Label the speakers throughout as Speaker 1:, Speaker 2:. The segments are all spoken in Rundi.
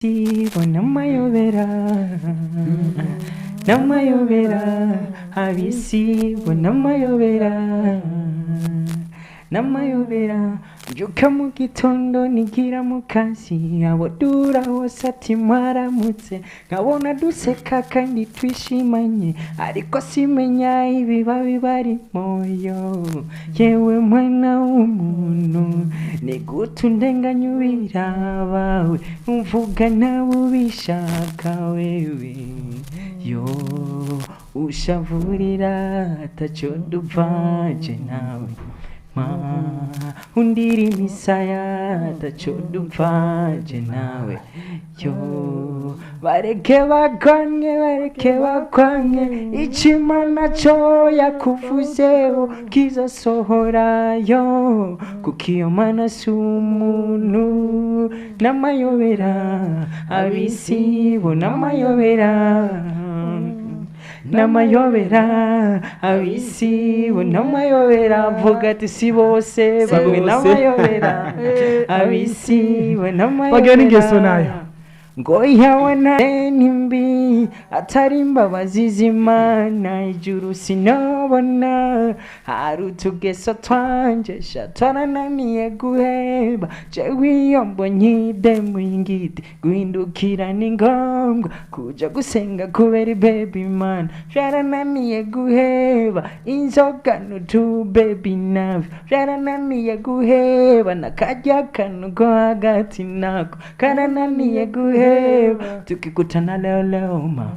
Speaker 1: Abisi n'amayobera, n'amayobera, abisi bo n'amayobera, n'amayobera. Mbyuka mu gitondo nigira mu kazi, abo dura hose ati mwaramutse, nkabona duseka kandi twishimanye, ariko simenya ibiba bibarimo. Yo yewe mwana w'umuntu, ni gute undenganya ubirabawe, umvuga nawe ubishaka wewe? Yo ushavurira ataco dupfa nawe, ma undira imisaya ataco dupfa nawe. Yo bareke bagwanye, bareke bagwanye, icimana co yakuvuzeho kizosohora, kuko iyo mana si umuntu. N'amayobera, abisi bo n'amayobera, n'amayobera, abisi bo n'amayobera. Vuga ati si bose bamwe.
Speaker 2: Bose.
Speaker 1: N'amayobera, abisi bo n'amayobera.
Speaker 2: Bagira n'ingeso nayo.
Speaker 1: Ngo yabona nimbi atari imbabazi z'Imana, ijuru sinabona. Hari utugeso twanje sha twarananiye guheba. Jewe iyo mbonye idemu ingiti, guhindukira ni ngombwa. Kuja gusenga kubera baby man, vyarananiye guheba. Inzoga n'utu baby navyo vyarananiye guheba, nakarya kantu ko hagati nako karananiye guheba. Tukikutana leo leo ma,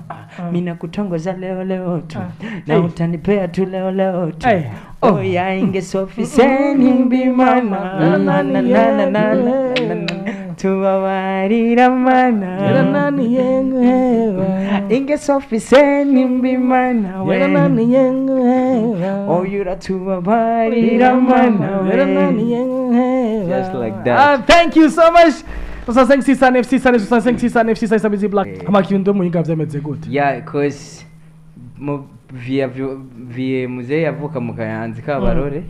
Speaker 1: mina kutongoza leo leo tu na utanipea tu leo leo tu.
Speaker 2: Hey. Oh.
Speaker 1: Oya, ingeso mfise ni mbi mana, na na na na na na na na, tubabarira mana.
Speaker 2: Yarananiye guheba.
Speaker 1: Ingeso mfise ni mbi mana we.
Speaker 2: Yarananiye guheba.
Speaker 1: Oya, uratubabarira mana we.
Speaker 2: Yarananiye guheba.
Speaker 1: Just like that.
Speaker 2: Ah, thank you so much. 65 609 6 65 609 6 6 Black. Amakindo muhinga vyameze gute?
Speaker 3: Yeah, 'cause mu via vie muzehe yavuka mu Kayanza Kabarore.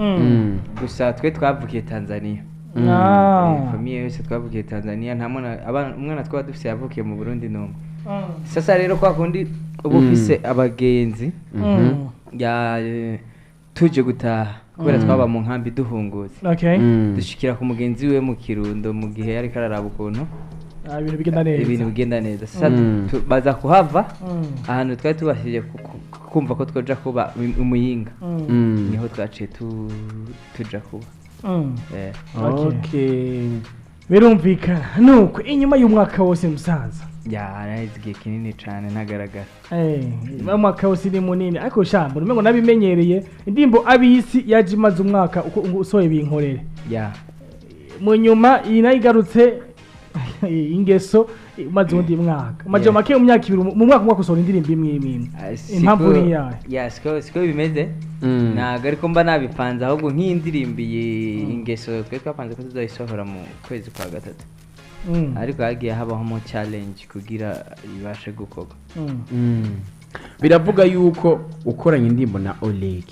Speaker 3: Gusa twe twavukiye Tanzania. Famille yose twavukiye Tanzania, nta mwana umwana twaba dufise yavukiye mu Burundi n'umwe. Sasa rero kwa kundi uba ufise abagenzi ya tuje gutaha kubera twaba mu nkambi duhungutse, dushikira ku mugenzi we mu Kirundo mu gihe yariko araraba ukuntu
Speaker 2: Ah, ibintu bigenda neza.
Speaker 3: Ibintu bigenda neza. Sasa baza kuhava ahantu twari tubashije kumva ko twoja kuba umuyinga, niho twaciye tuja kuba.
Speaker 2: Okay. Birumvikana nuko inyuma y'umwaka wose musaza.
Speaker 3: Ya, naraheze igihe kinini cane ntagaragara.
Speaker 2: Inyuma y'umwaka wose ni munini, ariko shambo umengo nabimenyereye. Indirimbo Abisi yaje imaze umwaka uko usohoye Binkorere. Mu nyuma iyi nayo igarutse, Ingeso, imaze uwundi mwaka. Maze make mu myaka 2, mu mwaka umwe usohora indirimbo imwe imwe imwe.
Speaker 3: Ah,
Speaker 2: Impamvu ni iyahe?
Speaker 3: Ya, siko bimeze. Ntabwo ariko mba nabipanze, ahubwo nk'iyi ndirimbo, iyi Ingeso, twe twapanze ko tuzayisohora mu kwezi kwa gatatu, ariko hagiye habamo challenge kugira ibashe gukorwa.
Speaker 4: Biravuga yuko ukoranye indirimbo na Oleg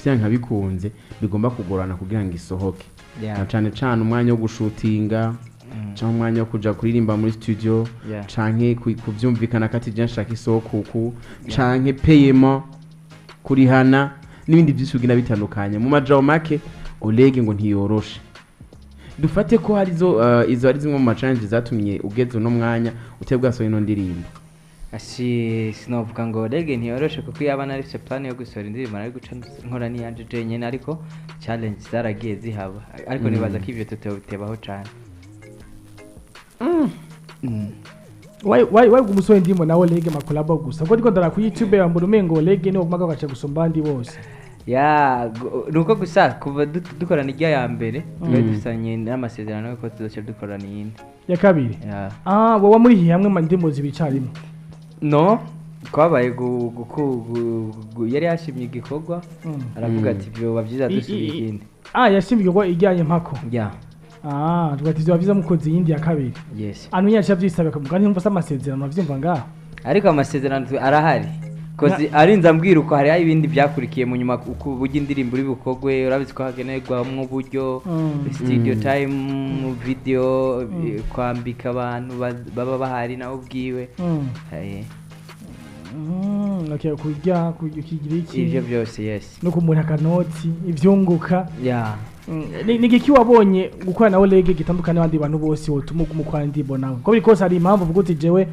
Speaker 4: vyanka bikunze bigomba kugorana kugira ngo isohoke, na cane cane umwanya wo gushutinga canke umwanya wo kuja kuririmba muri studio, canke kuvyumvikana ko ati je nshaka isoko uku, canke paiement, kurihana n'ibindi byinshi bigenda bitandukanye. Mu majambo make, Oleg ngo ntiyoroshe. Dufate ko harizo izo ari zimwe mu ma challenge zatumye ugeze uno mwanya utari bwasohoye ino ndirimbo.
Speaker 3: Si sinovuga ngo rege ntiyoroshe, kuko iyo aba narifise plan yo gusohora indirimbo nari guca nkora n'iyanje jenyene, ariko challenge zaragiye zihaba, ariko nibaza ko ivyo tutobitebaho cane.
Speaker 2: Why why why umusore ndimo nawe Lege ma collabo gusa, kuko ndiko ndara ku YouTube yambura umengo Lege niwo kumaga gace gusumba abandi bose.
Speaker 3: Ya, nuko gusa kuva dukorana irya ya mbere, twari dufitanye n'amasezerano yuko tuzoca dukorana iyindi.
Speaker 2: Ya kabiri.
Speaker 3: Ya.
Speaker 2: Ah, wowe muri hamwe ma ndimo zibicarimwe?
Speaker 3: No, twabaye yari yashimye igikorwa, aravuga ati vyoba vyiza dusubiye ikindi.
Speaker 2: Ah, yashimye igikorwa ijyanye mpako.
Speaker 3: Ya.
Speaker 2: Ah, tugatizwa vyiza mukoze iyindi ya kabiri.
Speaker 3: Yes.
Speaker 2: Anu yacha vyisaba kamuga ntimva se amasezerano avyumva ngaho.
Speaker 3: Ariko amasezerano arahari. Cause arinze ambwira uko, hariho ibindi byakurikiye mu nyuma, uko uburyo indirimbo uri bukogwe, urabizi ko hakenerwamwo uburyo, studio time, video, kwambika abantu baba bahari nawe ubwiwe.
Speaker 2: Okay, kurya, kugira iki,
Speaker 3: ivyo byose, yes.
Speaker 2: No kumura akanoti ivyunguka.
Speaker 3: Yeah.
Speaker 2: Ni igiki wabonye gukora nawe Olegue gitandukanye n'abandi bantu bose wotuma uguma ukora indirimbo nawe? Ko biri kose hari impamvu uvuga uti jewe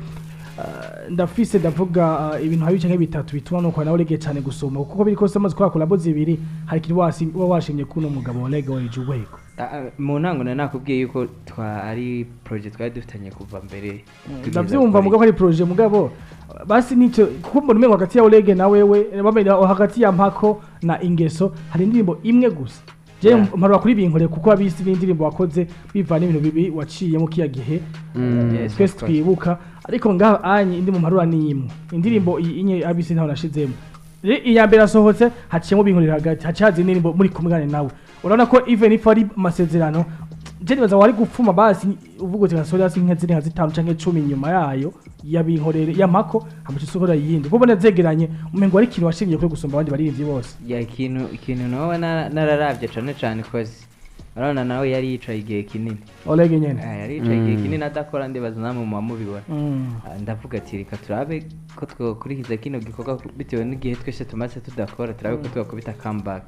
Speaker 2: ndafise, ndavuga ibintu habi canke bitatu bituma nukora nawe Olegue cyane gusoma, kuko biri kose amaze gukora collabo zibiri, hari ikintu uba washimye kuno mugabo Olegue weje urwego.
Speaker 3: Ah, mu ntango nari nakubwiye yuko twa ari projet twari dufitanye kuva mbere tugeze
Speaker 2: Ndavyumva.
Speaker 3: kuri-
Speaker 2: Mugabo ari projet, mugabo basi nico kuko mbona umengo hagati ya Olegue na wewe, bamenye hagati ya Mpako na Ingeso hari indirimbo imwe gusa je mparura kuri Binkoreye, kuko abisi n'indirimbo wakoze bivana n'ibintu bibi waciyemo kiya gihe.
Speaker 3: Yes,
Speaker 2: Twese
Speaker 3: of course.
Speaker 2: twibuka, ariko ngaho anye indi mu mparura ni imwe, indirimbo iyi inye abisi ntaho nashizemo. Rero iya mbere asohotse haciyemo Binkorera, hagati haciye haza indirimbo muri kumwe nawe. Urabona ko even if ari amasezerano, je nibaza wari gupfuma basi uvuga uti gasohora hasi nka ziri nka zitanu canke 10 inyuma yayo yabinkorere ya Mpako, hamaca usohora iyindi, kuko ubona zegeranye umengo ari ikintu washimye kuri gusumba abandi baririmbyi bose.
Speaker 3: Ya, ikintu nawe nararavye cane cane, cause urabona nawe yari yicaye igihe kinini.
Speaker 2: Olegue nyene.
Speaker 3: Ah, yari yicaye igihe kinini adakora, ndibaza namwe muba mubibona. Ah, ndavuga ati reka turabe ko twakurikiza kino gikorwa bitewe n'igihe twese tumaze tudakora, turabe ko twakubita comeback.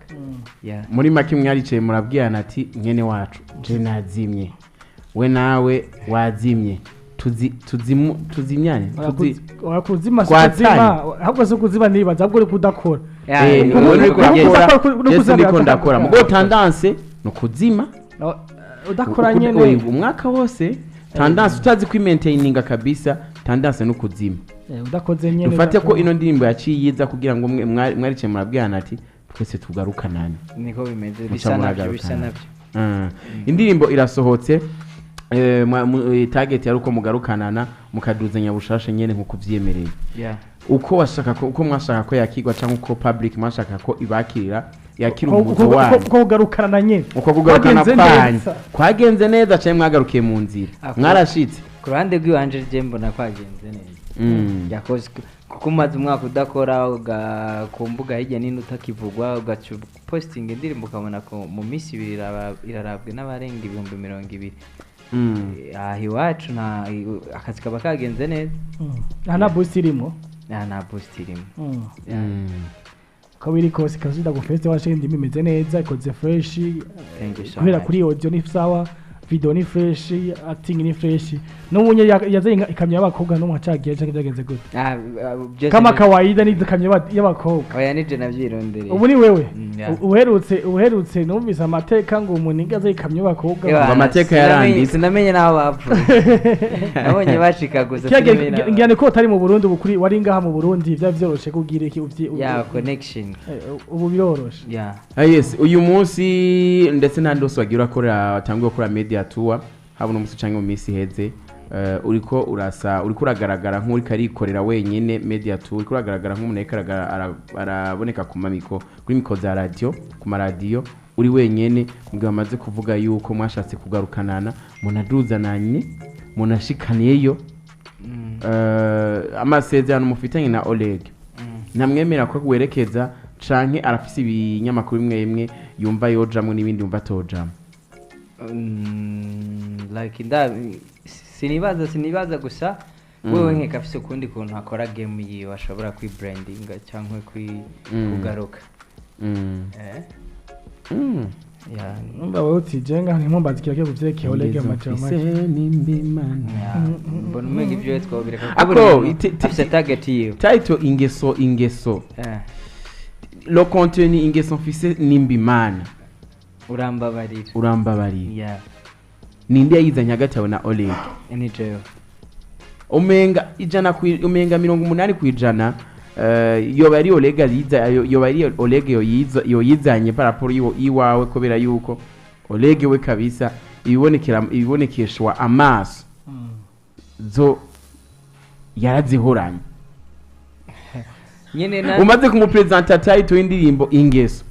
Speaker 3: Yeah.
Speaker 4: Muri make mwaricaye murabwirana ati mwene wacu, je nazimye, we nawe wazimye, tuzimyane tuzi.
Speaker 2: Kuzima si
Speaker 4: Twatanye.
Speaker 2: kuzima, ahubwo si kuzima, nibaza ahubwo uri kudakora.
Speaker 3: Yeah,
Speaker 4: Ubu niko ndakora,
Speaker 2: no
Speaker 4: je
Speaker 2: kuzima
Speaker 4: siniko ndakora,
Speaker 2: biratandukanye.
Speaker 4: mugo tendance ni ukuzima.
Speaker 2: No, udakora nyene.
Speaker 4: Umwaka wose tendance utazi kwimaintaininga kabisa, tendance ni ukuzima.
Speaker 2: Udakoze nyene.
Speaker 4: Dufate ko
Speaker 2: udakora.
Speaker 4: ino ndirimbo yaciye yiza kugira ngo mwaricaye murabwirana ati twese tugarukanane.
Speaker 3: Niko bimeze.
Speaker 4: Muca
Speaker 3: Bisa navyo, bisa
Speaker 4: muragarukana.
Speaker 3: navyo.
Speaker 4: Indirimbo irasohotse, target yari uko mugarukanana mukaduzanya bushasha nyene nkuko vyemereye. Uko washaka ko, uko mwashaka ko yakirwa cyangwa uko public mwashaka ko ibakirira, yakira umuzo wanyu.
Speaker 2: Uko kugarukana na nyene.
Speaker 4: Uko kugarukana
Speaker 2: Kwagenze
Speaker 4: kwanyu
Speaker 2: neza.
Speaker 4: kwagenze neza cyangwa mwagarukiye mu nzira? Mwarashitse?
Speaker 3: Ku ruhande rw'iwanje je mbona kwagenze neza. Yakoze kuko umaze umwaka udakora, ku mbuga hirya n'ino utakivugwa, ugaca posting indirimbo ukabona ko mu minsi 2 irarabwe n'abarenga 20,000. Aha iwacu nta akazi kaba kagenze neza.
Speaker 2: Aha nta boost irimo.
Speaker 3: Nta boost irimo.
Speaker 2: Uko biri kose kasida ku festival washinga indirimbo imeze neza, ikoze fresh.
Speaker 3: Thank you so
Speaker 2: Guhera
Speaker 3: much.
Speaker 2: kuri audio ni sawa, video ni fresh, acting ni fresh, n'ubunye yazanye ikamyo y'abakobwa n'umwe acagiye canke byagenze gute?
Speaker 3: Ah, byose
Speaker 2: Kama kawaida ni ikamyo y'abakobwa.
Speaker 3: Oya, nije navyirondereye.
Speaker 2: Ubu ni wewe?
Speaker 3: Yeah.
Speaker 2: Uherutse numvise amateka ngo umuntu igaze ikamyo y'abakobwa.
Speaker 3: Ewa,
Speaker 4: Ngo amateka yaranditse.
Speaker 3: Sinamenye n'aho bapfuye, nabonye bashika gusa.
Speaker 2: Kiya gihe
Speaker 3: Sinamenye n'aho
Speaker 2: ngira ni ko utari mu Burundi, ubu kuri wari ngaha mu Burundi byari vyoroshe kugira iki
Speaker 3: ya connection.
Speaker 2: Ubu biroroshe.
Speaker 3: Yeah.
Speaker 4: Ah, yes, uyu munsi ndetse n'ahandi hose wagiye urakora, watanguye gukora media tour, haba uno munsi cyangwa mu minsi iheze, uriko urasa, uriko uragaragara nk'uriko arikorera wenyine media tour, uriko uragaragara nk'umuntu ariko araboneka ku mamiko, kuri micro za radio, ku maradiyo uri wenyene, mu gihe bamaze kuvuga yuko mwashatse kugarukanana, munaduzananye, munashikaniyeyo. Amasezerano mufitanye na Oleg ntamwemera ko werekeza canke arafise ibinyamakuru bimwe bimwe yumva yojamwo n'ibindi yumva atojamwo?
Speaker 3: Like nda sinibaza gusa wewe nkeka afise ukundi kuntu akora game yiwe, ashobora kwibrandinga cyangwa kugaruka. Yeah.
Speaker 2: Numva wowe uti jenga ntimumbaze ikintu kigiye kuvyerekeye Oleg
Speaker 4: Ingeso
Speaker 2: amajambo make.
Speaker 4: mfise ni mana.
Speaker 3: Yeah. Mbona umenga ibyo twobireka kuko
Speaker 4: Ako,
Speaker 3: buri muntu afise target yiwe.
Speaker 4: Title ingeso, ingeso, le contenu ingeso mfise nimbi mana.
Speaker 3: Urambabarira.
Speaker 4: Urambabarira.
Speaker 3: Yeah.
Speaker 4: Ninde yayizanye hagati yawe na Oleg?
Speaker 3: Ni jewe.
Speaker 4: Umenga ijana umenga 80% yoba ari Oleg ayiza, yoba ari Oleg yoyizanye par rapport iwawe, kubera yuko Oleg we kabisa ibibonekera, ibibonekeshwa amaso zo yarazihoranye.
Speaker 3: Nyene na
Speaker 4: Umaze kumupresenta title y'indirimbo ingeso,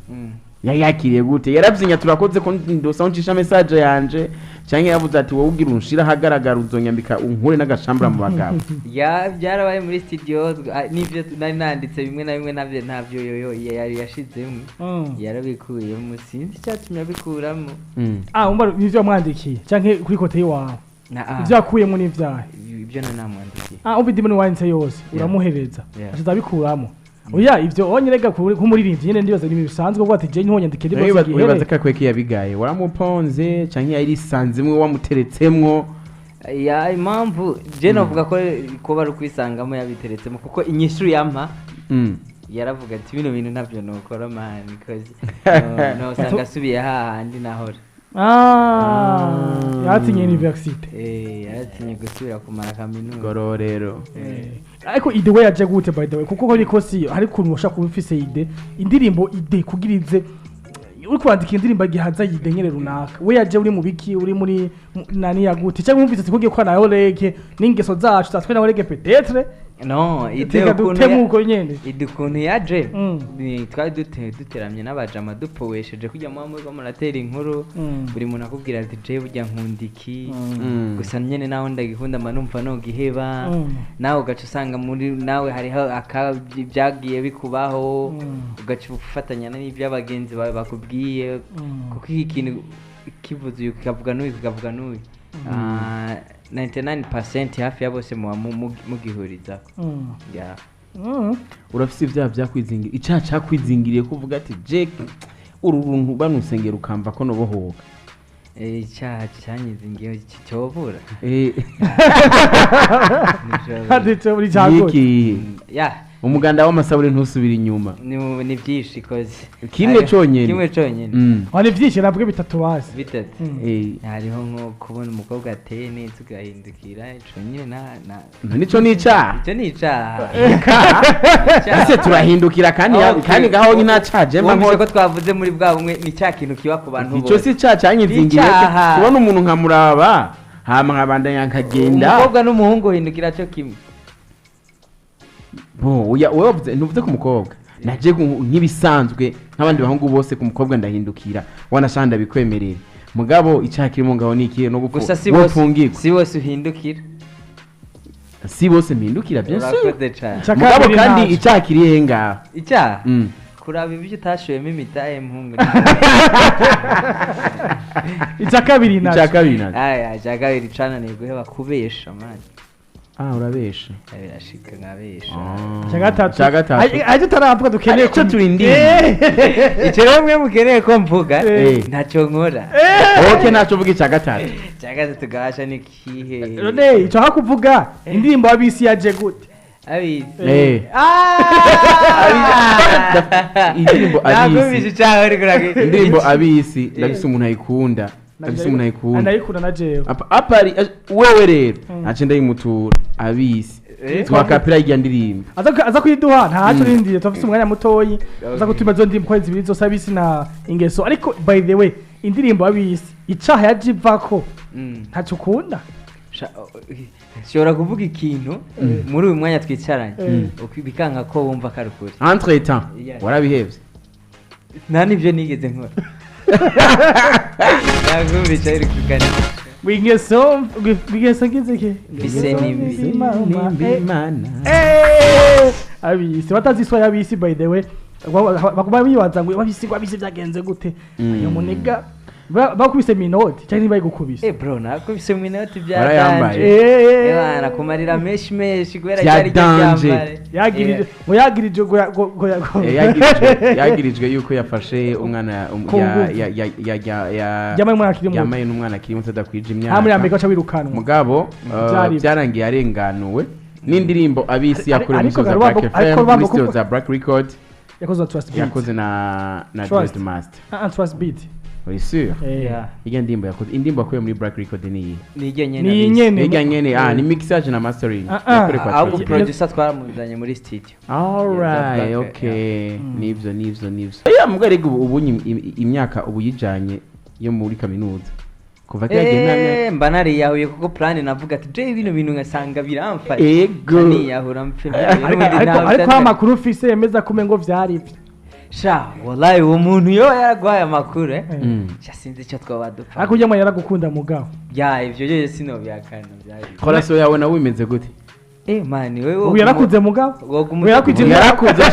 Speaker 4: yayakiriye gute? Yaravyinya turakoze ko ndosa ncisha message yanje Canke yavuze ati wowe ugira unshira ahagaragara, uzonyambika unkure n'agashambura mu bagabo?
Speaker 3: Ya, byarabaye muri studio, n'ibyo nari nanditse bimwe na bimwe ntabyo ntabyo yoyo yari yashizemo. Yarabikuyemo, sinzi icyatumye abikuramo.
Speaker 2: Ah, umva, nivyo wamwandikiye canke kuri côté yiwawe?
Speaker 3: Na ah,
Speaker 2: Ivyo yakuyemo n'ivyahe?
Speaker 3: Ibyo nari namwandikiye.
Speaker 2: Ah, umva, indirimbo wanditse yose uramuhereza,
Speaker 3: Yeah.
Speaker 2: aca abikuramo. Oya, ivyo onye rega nk'umuririmbyi nyene ndibaza ni ibintu bisanzwe kuko ati je ntonyandike indirimbo
Speaker 4: Wibaza
Speaker 2: zigihere.
Speaker 4: ko akweki yabigaye, waramuponze canke yarisanzemwo wamuteretsemwo?
Speaker 3: Ya, impamvu je novuga ko kuba ari ukwisangamo yabiteretsemo, kuko inyishu yampa yaravuga ati bino bintu ntabyo nokora man, cause no usanga asubiye hahandi nahora.
Speaker 2: Ah, yatinye université.
Speaker 3: Eh, yaratinye gusubira kumara kaminuza.
Speaker 4: Gororero.
Speaker 2: Ariko idée we yaje gute, by the way? Kuko ko si hari ukuntu ushaka kuba ufise idée, indirimbo, idée kugira ize, uri kwandika indirimbo gihaza idée nyene runaka, we yaje uri mu biki, uri muri nani ya gute, cyangwa wumvise ati kugiye kwa nayo rege n'ingeso zacu zatwe nawe rege peut-être?
Speaker 3: No, idée
Speaker 2: teka
Speaker 3: ukuntu
Speaker 2: dutemuko nyene.
Speaker 3: Idée ukuntu yaje, ni twari duteramye n'abajama, dupowesheje kujya muba muriko muratera inkuru, buri muntu akubwira ati je burya nkunda iki, gusa nyene naho ndagikunda mba numva nogiheba. Nawe ugaca usanga muri nawe hariho byagiye bikubaho, ugaca ufatanya n'iby'abagenzi bawe bakubwiye, kuko iki kintu kivuze uyu kikavuga n'uyu kikavuga n'uyu, 99% hafi ya bose muba mugihurizako. Yeah.
Speaker 4: Urafise ibyaha byakwizingira, icyaha cakwizingiriye kuvuga ati Jack, uru runtu banusengera ukamva ko nobohoka?
Speaker 3: Icyaha cyanyizingiye cyobura.
Speaker 2: Handitse muri cyagoye.
Speaker 4: Niki?
Speaker 3: Ya.
Speaker 4: Umuganda w'amasabune ntusubire inyuma.
Speaker 3: Ni byinshi koze.
Speaker 4: Kimwe conyene.
Speaker 3: Kimwe conyene.
Speaker 2: Wani byinshi, nabwo bitatu bazi.
Speaker 3: Bitatu. Hariho nko kubona umukobwa ateye neza ugahindukira, ico nyine na
Speaker 4: Nico ni icaha?
Speaker 3: Icyo ni icaha.
Speaker 4: Ese turahindukira kandi
Speaker 3: Okay.
Speaker 4: kandi ngaho nyine ntacaje mba
Speaker 3: Wumvise
Speaker 4: nko
Speaker 3: ko twavuze muri bwa bumwe, ni cya kintu kiba ku bantu
Speaker 4: Ico
Speaker 3: bose.
Speaker 4: si icaha canyizingiriye?
Speaker 3: Icaha.
Speaker 4: Kubona umuntu nkamuraba hama nkabandanya nkagenda.
Speaker 3: Umukobwa n'umuhungu uhindukira cyo kimwe.
Speaker 4: Bo, oya, wowe wavuze, ntuvuze ku mukobwa. Naje nk'ibisanzwe nk'abandi bahungu bose, ku mukobwa ndahindukira, wanashaka ndabikwemerera. Mugabo icyaha kirimo ngaho ni ikihe? No gupfu
Speaker 3: Gusa si bose.
Speaker 4: wopfungirwa.
Speaker 3: Si bose uhindukira.
Speaker 4: Si bose mpindukira, bien sûr.
Speaker 3: Urakoze cyane.
Speaker 2: Icya
Speaker 4: Mugabo
Speaker 2: kabiri
Speaker 4: kandi
Speaker 2: ntaco.
Speaker 4: icyaha kiri he ngaho?
Speaker 3: Icyaha, kuraba ibyo utashoyemo imitahe, mpungu.
Speaker 2: Icya kabiri
Speaker 4: Icya
Speaker 2: nacyo.
Speaker 4: kabiri naco.
Speaker 3: Aya, icya kabiri cananiye guheba kubesha man.
Speaker 4: Ah, urabesha?
Speaker 3: Birashika nkabesha.
Speaker 2: Icya gatatu.
Speaker 4: Icya gatatu.
Speaker 2: Ayo tutaravuga dukeneye.
Speaker 4: Aricyo turindiriye.
Speaker 3: Icyo rero mwe mukeneye ko mvuga, ntacyo nkora.
Speaker 4: Okay, ntacyo uvuga. Icya gatatu.
Speaker 3: Icya gatatu gahasha ni kihe?
Speaker 2: None icyo aho kuvuga indirimbo abisi yaje gute?
Speaker 3: Abizi.
Speaker 4: Indirimbo Abisi.
Speaker 3: Nakumvise icyaha uri kuragira.
Speaker 4: Indirimbo Abisi, ndabise umuntu ayikunda, ndabise umuntu ayikunda.
Speaker 2: Ndayikunda na jewe.
Speaker 4: Apari wewe rero nace ndayimutura Abisi. Twakapira irya ndirimbo.
Speaker 2: Aza kuyiduha, ntaco rindiye, turafise umwanya mutoyi, aza gutuma izo ndirimbo ko ari zibiri zose, Abisi na Ingeso. Ariko by the way, indirimbo Abisi, icaha yaje ivako, ntacyo ukunda?
Speaker 3: Nshobora kuvuga ikintu muri uyu mwanya twicaranye, bikanga ko wumva ko ari ukuri.
Speaker 4: Entre temps warabihevye?
Speaker 3: Nta n'ibyo nigeze nkora. Nakumvise uri kuganira.
Speaker 2: Ingeso, ingeso ngize iki?
Speaker 3: Mbise nimbi.
Speaker 2: Mama,
Speaker 4: Imana.
Speaker 2: Abisi batazi iswa y'Abisi, by the way, baguma bibaza ngo Abisi, ngo Abisi byagenze gute? Ayo muniga bakubise menottes cyangwa ntibayigukubise?
Speaker 3: Eh bro, nakubise mu inoti bya
Speaker 4: Warayambaye.
Speaker 3: danger. Ebana kumarira menshi menshi kubera
Speaker 4: Bya
Speaker 3: cyari cyo
Speaker 4: danger.
Speaker 3: cyambare.
Speaker 2: Yagirije ngo yagirije ngo
Speaker 4: Yagirijwe yuko yafashe umwana
Speaker 2: Ku nguvu.
Speaker 4: ya
Speaker 2: Yamaye umwana akiri muto.
Speaker 4: Yamaye n'umwana akiri muto adakwije
Speaker 2: Nta muri Amerika
Speaker 4: imyaka.
Speaker 2: aca wirukanwa.
Speaker 4: Mugabo
Speaker 2: Byari ibyo.
Speaker 4: byarangiye arenganuwe n'indirimbo Abisi yakorewe muri
Speaker 2: Ariko
Speaker 4: studio za Black
Speaker 2: ariko
Speaker 4: FM,
Speaker 2: Rubambo
Speaker 4: muri studio
Speaker 2: kuko-
Speaker 4: za Black Record.
Speaker 2: Yakoze na Trust Beat.
Speaker 4: Yakoze na
Speaker 2: Trust.
Speaker 4: Dread Master.
Speaker 2: Ah, Trust Beat.
Speaker 4: Uri sûr?
Speaker 2: Eh.
Speaker 3: Yeah.
Speaker 4: Irya ndirimbo yakoze, indirimbo yakuye muri Black Record ni iyi?
Speaker 3: Ni iryo nyene.
Speaker 2: Ni
Speaker 3: Abisi.
Speaker 2: nyene.
Speaker 4: Irya nyene, ah, ni mixage na mastering yakorewe kwa
Speaker 3: Ahubwo
Speaker 4: Trust.
Speaker 3: producer twaramuzanye muri studio.
Speaker 4: Alright,
Speaker 3: Yeah,
Speaker 4: okay. Nivyo, nivyo, nivyo. Ya mugabo rega ubu imyaka ubu yijanye yo muri kaminuza. Kuva kera gihe nta myaka.
Speaker 3: Eh, mba nariyahuye kuko plan navuga ati je bino bintu ngasanga biramfasha.
Speaker 4: Ego.
Speaker 3: Niyahura mpfe.
Speaker 2: Ariko amakuru ufise yemeza ko umengo vyari ivyo.
Speaker 3: Sha wallahi, uwo muntu yo yaragwaye amakuru, eh. Sha, sinzi icyo twaba dupfa.
Speaker 2: Ariko ujya yaragukunda mugabo.
Speaker 3: Ya, ivyo byose sinobyakana, byari.
Speaker 4: Relation yawe nawe imeze gute?
Speaker 3: Eh man, wewe
Speaker 2: Ubu yarakuze mugabo.
Speaker 3: Ubu
Speaker 2: Ubu yarakuze.
Speaker 4: Yarakuze.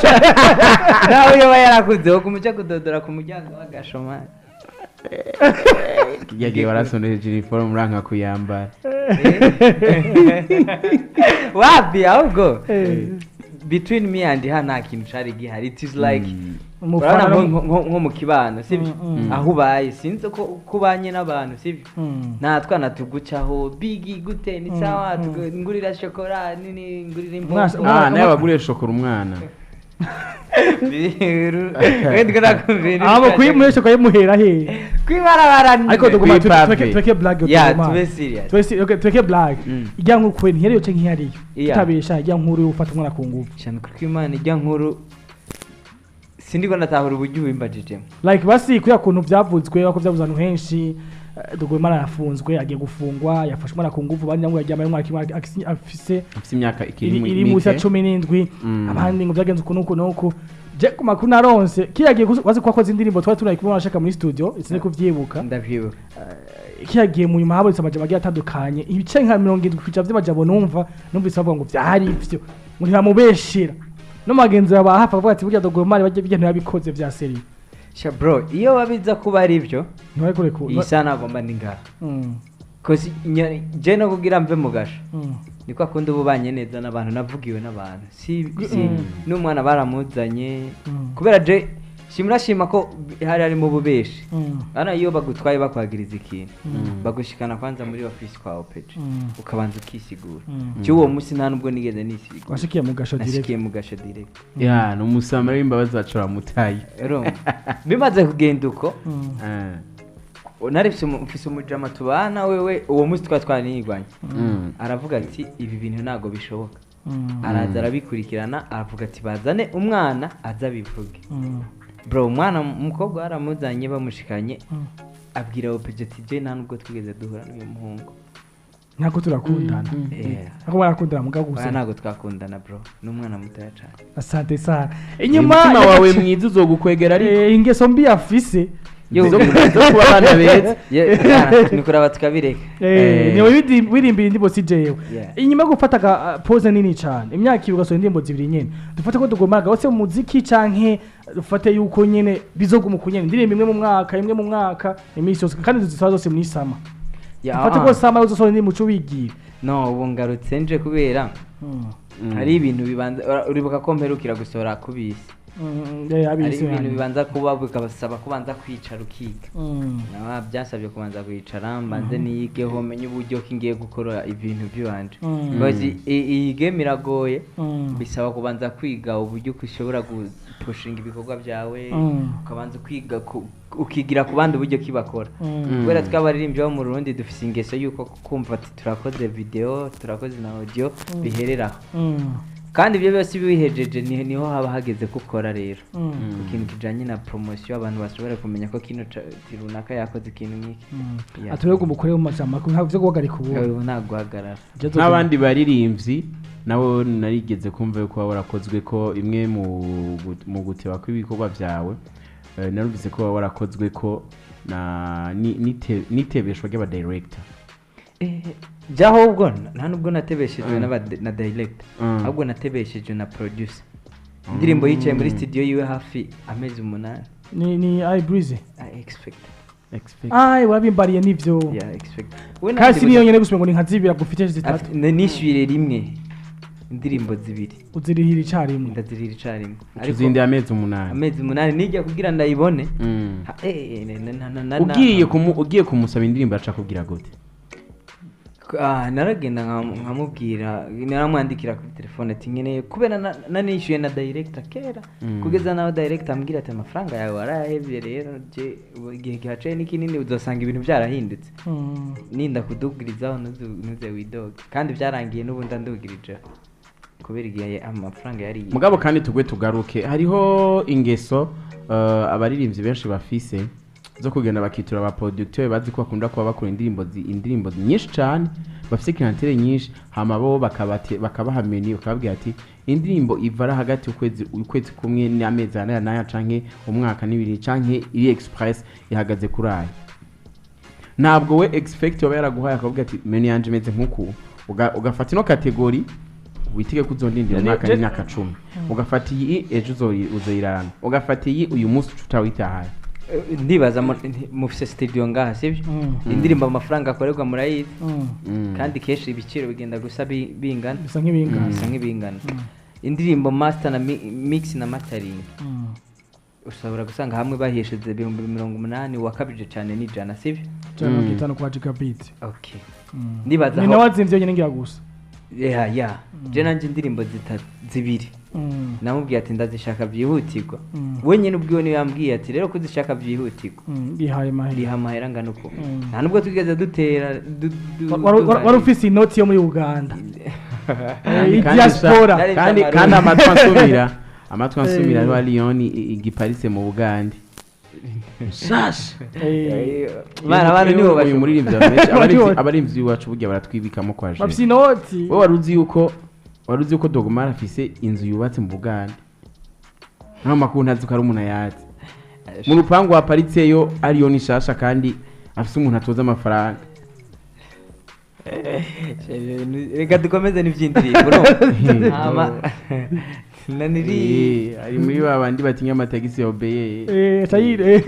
Speaker 3: Nawe yoba yarakuze, wo kumuca kudodora ku muryango w'agasho, man.
Speaker 4: Yagiye warasoneje uniform uranka kuyambara.
Speaker 3: Wapi, ahubwo
Speaker 2: Eh.
Speaker 3: between me and her nta kintu cari gihari. It is like,
Speaker 2: Umufana
Speaker 3: urabona nko mu kibano, sibyo?
Speaker 2: Mm.
Speaker 3: Aho ubaye, sinzi ko uko ubanye n'abantu, sibyo? Nta twana tugucaho bigi gute, ni sawa, ngurira shokora nini, ngurira imbombo.
Speaker 4: Ah, nawe waguriye shokora umwana?
Speaker 2: Abo kuyimuhesha ukayimuhera he?
Speaker 3: Kwibarabara.
Speaker 2: Ariko tuguma
Speaker 4: Kwipave.
Speaker 2: tweke blague.
Speaker 3: Yeah,
Speaker 2: tuguma.
Speaker 3: tube serious.
Speaker 2: Okay, tweke blague. Ijya nkuru kwe ntiyariyo canke ntiyariyo?
Speaker 3: Yeah.
Speaker 2: Tutabesha, ijya nkuru yo gufata umwana ku nguvu.
Speaker 3: Cyane, kuko Imana, ijya nkuru sindiko ndatahura uburyo ubimbajijemo.
Speaker 2: Like basi kuya kuntu byavuzwe, ko byavuze ahantu henshi, Dogomara yafunzwe, agiye gufungwa, yafashe umwana ku nguvu, abandi ngo yaryamanye umwana kimwe afise
Speaker 4: afise imyaka ikiri
Speaker 2: iri munsi ya
Speaker 4: mike.
Speaker 2: 17. Abandi ngo byagenze uku n'uku n'uku. Je ku makuru naronse kiriya gihe wazi ko wakoze indirimbo twari turi kumwe ashaka muri studio, sinzi kuvyibuka.
Speaker 3: Ndavyibuka.
Speaker 2: Kiriya gihe mu nyuma habonetse amajambo agiye atandukanye, ibice nka 70% vy'amajambo numvise bavuga ngo vyari ivyo, ngo ntibamubeshera, no bagenzi bawe hafi bavuga ati burya Dogomari bajya bijya ntibabikoze vya sérieux.
Speaker 3: Sha bro, iyo babiza kuba ari byo,
Speaker 2: Ntibari kurekura.
Speaker 3: iyi saha nagomba ndi ngaha. Cause je no kugira mve mu gasho, niko akunda ububanye neza n'abantu, navugiwe n'abantu, si n'umwana baramuzanye. Kubera je shimurashima ko hari harimo ububeshi. Hano iyo bagutwaye bakwagiriza ikintu, bagushikana kwanza muri office kwa OPG, ukabanza ukisigura. Cyo uwo munsi nta nubwo nigeze nisigura.
Speaker 2: Washikiye mu gasho direct.
Speaker 3: Nashikiye mu gasho direct.
Speaker 4: Ya, ni umusamara w'imbabazi wacu wamutaye.
Speaker 3: Urumva bimaze kugenda uko,
Speaker 4: Ah.
Speaker 3: nari mfise umujama tubana, wewe uwo munsi twari twanigwanye. Aravuga ati ibi bintu ntabwo bishoboka. Araza arabikurikirana, aravuga ati bazane umwana aze abivuge. Bro, umwana umukobwa baramuzanye, bamushikanye, abwira OPG ati je nta nubwo twigeze duhura n'uyu muhungu.
Speaker 2: Ntabwo turakundana.
Speaker 3: Eh.
Speaker 2: Ariko barakundana mugabo
Speaker 3: Oya,
Speaker 2: gusa.
Speaker 3: Ntabwo twakundana bro, ni umwana mutoya cyane.
Speaker 2: Asante sana. Inyuma
Speaker 4: Umutima wawe mwiza uzogukwegera ariko.
Speaker 2: Eh, ingeso mbi afise.
Speaker 4: Zo kuba abana beza.
Speaker 3: Ni kuraba tukabireka.
Speaker 2: Eh,
Speaker 4: Eh.
Speaker 2: niwe wirimbira indirimbo, si jewe.
Speaker 3: Yeah.
Speaker 2: Inyuma yo gufata ka pause nini cyane, imyaka 2, ugasohora indirimbo zibiri nyene, dufate ko tugomaga wose mu muziki, canke dufate yuko nyene bizoguma uko nyene, indirimbo imwe mu mwaka, imwe mu mwaka, iminsi yose, kandi zisohora zose muri summer?
Speaker 3: Ya,
Speaker 2: Dufate
Speaker 3: ah.
Speaker 2: ko summer uzosohora indirimbo uco wigira.
Speaker 3: No, ubu ngarutse nje kubera hari ibintu bibanza, uribuka ko mperukira gusohora kubisi?
Speaker 2: Eh,
Speaker 3: Hari
Speaker 2: abisi
Speaker 3: ibintu
Speaker 2: yani.
Speaker 3: bibanza kuba, bikabasaba kubanza kwicara ukiga. Nawe byasabye kubanza kwicara, mbanze niyigeho, menye uburyo ki ngiye gukora ibintu by'iwanje. Because iyi game iragoye. Bisaba kubanza kwiga uburyo ko ushobora gupushinga ibikorwa byawe, ukabanza ukiga ukigira ku bandi uburyo ki bakora. Kubera tw'abaririmbyi bo mu Burundi dufise ingeso yuko kumva ati turakoze video, turakoze na audio, bihereraho. Kandi ibyo byose bihejeje, niho haba hageze ko ukora rero ku kintu kijanye na promotion, abantu bashobora kumenya ko kino runaka yakoze ikintu nk'iki. Yeah.
Speaker 2: Aturego umukore mu majambo ntabwo vyo guhagarika ubu.
Speaker 3: Ubu nta guhagarara.
Speaker 4: Nk'abandi baririmbyi nabo narigeze kumva yuko waba warakozwe ko imwe mu guteba kw'ibikorwa byawe, narumvise ko waba warakozwe ko na n'itebeshwa ry'aba director.
Speaker 3: Eh, jya ahubwo nta nubwo natebeshejwe na director, ahubwo natebeshejwe na producer. Indirimbo yicaye muri studio yiwe hafi amezi 8.
Speaker 2: Ni I Breezy.
Speaker 3: I expect.
Speaker 4: Expect.
Speaker 2: Ai, warabimbariye nivyo.
Speaker 3: Yeah, expect. We
Speaker 2: Kandi si
Speaker 3: nandi
Speaker 2: niyo nyene gusa, ngo ni nka zibiri agufite, zitatu.
Speaker 3: Nishyuye rimwe indirimbo zibiri.
Speaker 2: Uzirihira icarimwe?
Speaker 3: Ndazirira icarimwe.
Speaker 4: Tuzindi amezi 8.
Speaker 3: Amezi 8 nijya kugira ndayibone. Ha,
Speaker 4: Ugiye kumusaba indirimbo aca kubwira gute?
Speaker 3: Ah, naragenda nkamubwira, naramwandikira kuri telefone ati nkeneye, kubera nanishyuye na director kera. Kugeza naho director ambwira ati amafaranga yawe warayahevye rero, je ubu igihe gihaciye ni kinini, uzosanga ibintu byarahindutse. Ninda kudugirizaho ntuze widoge, kandi byarangiye n'ubu ndandugirije kubera igihe amafaranga yari
Speaker 4: Mugabo kandi tugwe tugaruke, hariho ingeso abaririmbyi benshi bafise. Zo kugenda bakitura aba producteur bazi ko bakunda kuba bakora indirimbo nyinshi cyane, bafite clientèle nyinshi, hama bo bakabaha menu, bakababwira ati indirimbo ivara hagati ukwezi kumwe n'amezi ane n'aya, canke umwaka n'ibiri, canke iri express ihagaze kuri aya. Ntabwo we expect waba yaraguhaye akavuga ati menu yanje imeze nk'uku, ugafata ino catégorie, witege ko uzondindira umwaka n'imyaka 10, ugafata iyi ejo uzoyirarana, ugafata iyi uyu munsi utawitahaye.
Speaker 3: Ndibaza mufise studio ngaha, sibyo? Indirimbo amafaranga akorerwa murayizi. Kandi kenshi ibiciro bigenda gusa bingana.
Speaker 2: Bisa nk'ibingana.
Speaker 3: Bisa nk'ibingana. Indirimbo master na mix na mastering, ushobora gusanga hamwe bahesheje 80,000, wakabije cyane n'ijana, sibyo?
Speaker 2: 150 kwa gigabit.
Speaker 3: Okay, ndibaza
Speaker 2: Ni nawe azimvye nyine ngira gusa.
Speaker 3: Ya, je nanje indirimbo zibiri namubwiye ati ndazishaka byihutirwa. We nyine ubwiwe niwe yambwiye ati rero ko uzishaka byihutirwa,
Speaker 2: Bihaye mahera.
Speaker 3: Riha amahera angana uko. Nta nubwo twigeze dutera
Speaker 2: Wari ufise inoti yo muri Uganda.
Speaker 4: Kandi
Speaker 2: Diaspora.
Speaker 4: kandi amatwi ansumira ari wa Lyon igiparise mu Bugande shasha.
Speaker 3: Bana abantu nibo
Speaker 4: Uyu
Speaker 3: bashobora.
Speaker 4: muririmbyi benshi abaririmbyi iwacu burya baratwibikamo kwa je.
Speaker 2: Bafise inoti.
Speaker 4: Wowe wari uzi yuko Dogomar afise inzu yubatse mu Bugande? Nta makuru ntazi ko ari umuntu ayazi mu rupangu waparitseyo ariyo ni shasha, kandi afise umuntu atoza amafaranga.
Speaker 3: Reka dukomeze n'iby'indirimbo, no hama naniri.
Speaker 4: Ari muri ba bandi batinya amatagisi ya obeye.
Speaker 2: Tayire.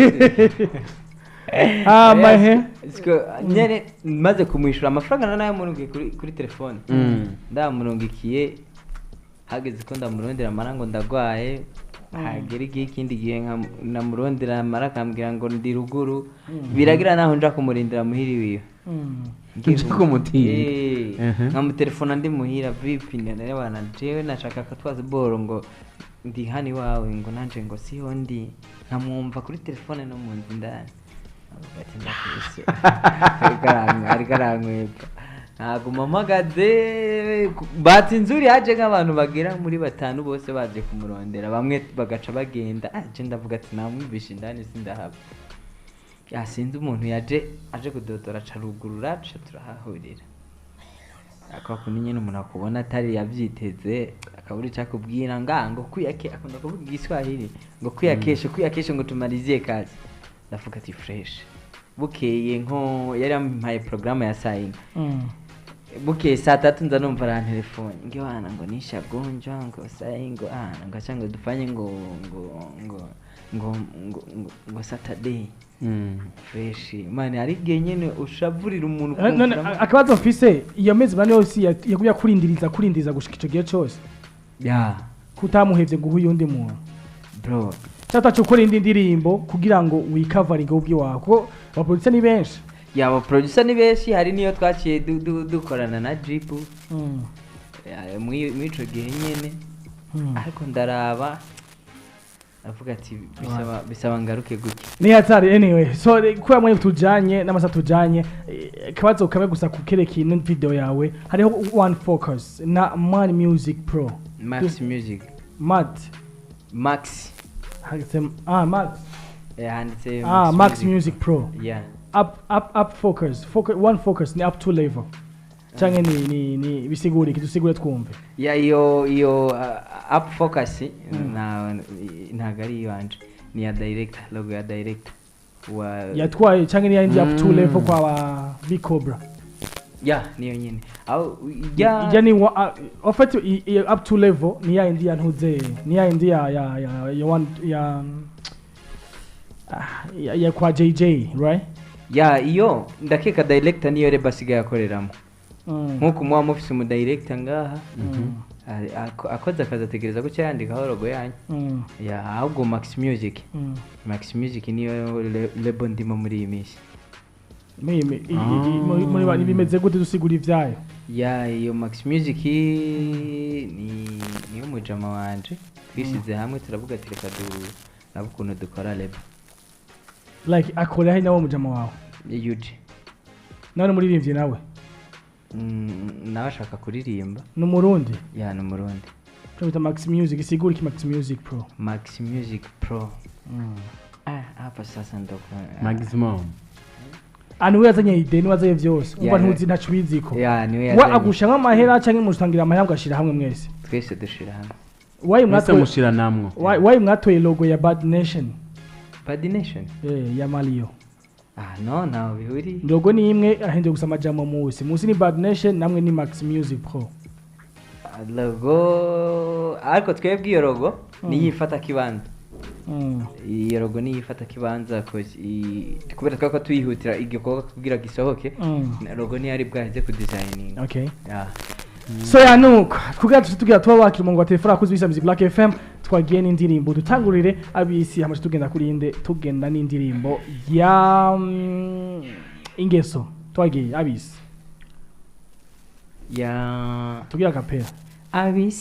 Speaker 2: Ah, mahe.
Speaker 3: Siko nyene maze kumwishyura amafaranga nanayamurungiye kuri telefone. Ndamurungikiye, hageze ko ndamurondera amara ngo ndagwaye, hagera igihe ikindi gihe namurondera amara akambwira ngo ndi ruguru, biragira naho nja kumurindira muhira iwiwe.
Speaker 4: Nja kumutinda.
Speaker 3: Nkamutelefona ndi muhira: "Vipi?" Ndareba jewe nashaka ko twaza boro, ngo ndi hano iwawe, ngo nanje ngo siho ndi, nkamwumva kuri telefone no mu nzu indani. Avuga ati ndakubise, ariko arankwepa, naguma mpagaze batse inzuri, haje nk'abantu bagera muri batanu bose baje kumurondera, bamwe bagaca bagenda. Ah, je ndavuga ati namwumvishe indani sindahava. Yasinze umuntu yaje aje kudotora, aca rugurura, aca turahahurira. Ako kundi nyine umuntu akubona atari yabyiteze, akabura icyo akubwira, ngo kwiyake, akunda kuvuga Igiswahili ngo kwiyakeshe kwiyakeshe, ngo tumalizie kazi. Ndavuga ati fresh. Bukeye nko yari yampaye porogaramu ya saa 4, bukeye saa 3 nza numva arantelefone ngo wana ngo nishagonjwa, ngo sai ngo ah ngo acha ngo dufanye ngo ngo ngo ngo ngo ngo, ngo Saturday. Fresh man, hari igihe nyine ushavurira umuntu
Speaker 2: None
Speaker 3: ukumva
Speaker 2: akabazo mfise, iyo mezi 4 yose yagumya kurindiriza gushika ico gihe cose, kutamuhevye guha uyundi muntu,
Speaker 3: Bro.
Speaker 2: Cyangwa utaca ukora indi ndirimbo kugira ngo wikavaringe ubwiwawe, kuko abaproducer ni benshi.
Speaker 3: Ya, aba producer ni benshi, hari niyo twaciye dukorana na Jibu. Ya, muri ico gihe nyene, ariko ndaraba avuga ati bisaba ngaruke gutya.
Speaker 2: Ni hatari. Anyway, so kubera mwe tujanye n'amasa tujanye, akabazo kamwe gusa kukerekeye ino video yawe, hariho One Focus na Man Music Pro.
Speaker 3: Max Music.
Speaker 2: Mat
Speaker 3: Max.
Speaker 2: Handitse ah Max.
Speaker 3: Handitse
Speaker 2: Ah, Max Music Pro.
Speaker 3: Yeah.
Speaker 2: Up up up focus focus, One Focus ni up to level canke ni bisigure kidusigure twumve.
Speaker 3: Ya, iyo up focus na ntago ari iwanje, ni ya director, logo ya director wa
Speaker 2: Yatwaye canke ni yindi up to level kwa ba Big Cobra?
Speaker 3: Ya, niyo nyene aho ijya.
Speaker 2: Ijya ni en fait up to level ni ya indi ya ntuze, ni ya indi ya one ya ya kwa JJ, right?
Speaker 3: Ya, iyo ndakeka director niyo reba asigaye akoreramo. Nk'uko muba mufise umu director ngaha, akoze akazi ategereza ko yandikaho logo yanyu. Ya, ahubwo Max Music, Max Music niyo label ndimo muri iyi minsi.
Speaker 2: Muri bimeze gute? Dusigura ivyayo.
Speaker 3: Ya, iyo Max Music ni niyo mujama wanje twishyize hamwe, turavuga ati reka du nabo ukuntu dukora label.
Speaker 2: Like akorera he nawe mujama wawe?
Speaker 3: Yuji.
Speaker 2: Nawe muririmbyi nawe?
Speaker 3: Nawe ashaka kuririmba.
Speaker 2: Ni Umurundi?
Speaker 3: Ya, ni Umurundi.
Speaker 2: Cyo bita Max Music, isigura iki Max Music Pro?
Speaker 3: Max Music Pro. Ah, hapa sasa ndo
Speaker 4: Maximum.
Speaker 2: Ah, niwe yazanye idée, niwe yazanye vyose. Umva, ntuzi, ntaco ubiziko.
Speaker 3: Ya, niwe
Speaker 2: We
Speaker 3: yazanye.
Speaker 2: agusha nk'amahera canke mutangira amahera mugashira hamwe mwese?
Speaker 3: Twese dushira hamwe.
Speaker 2: Wayi
Speaker 4: Mwese
Speaker 2: mwatoye
Speaker 4: mushira namwo.
Speaker 2: Wayi mwatoye logo ya Bad Nation?
Speaker 3: Bad Nation?
Speaker 2: Eh, ya Mario.
Speaker 3: Ah, no, ntaho bihuriye.
Speaker 2: Logo ni imwe, ahinduye gusa amajambo musi musi ni Bad Nation, namwe ni Max Music Pro.
Speaker 3: Ah, logo, ariko twebwe iyo logo niyo ifata kibanza. Iyo logo niyo ifata kibanza 'cause kubera twako tuyihutira igikorwa kugira gisohoke. Logo niyo ari bwaheze ku designing. Yeah.
Speaker 2: So ya, nuko kugira tugira tuba wakira umurongo wa telefone abakozi b'Isamizi Black FM. Twagiye n'indirimbo, dutangurire abisi, hamaze tugenda kuri inde, tugenda n'indirimbo ya Ingeso. Twagiye abisi.
Speaker 3: Ya.
Speaker 2: Tugira kapera.
Speaker 1: Abisi.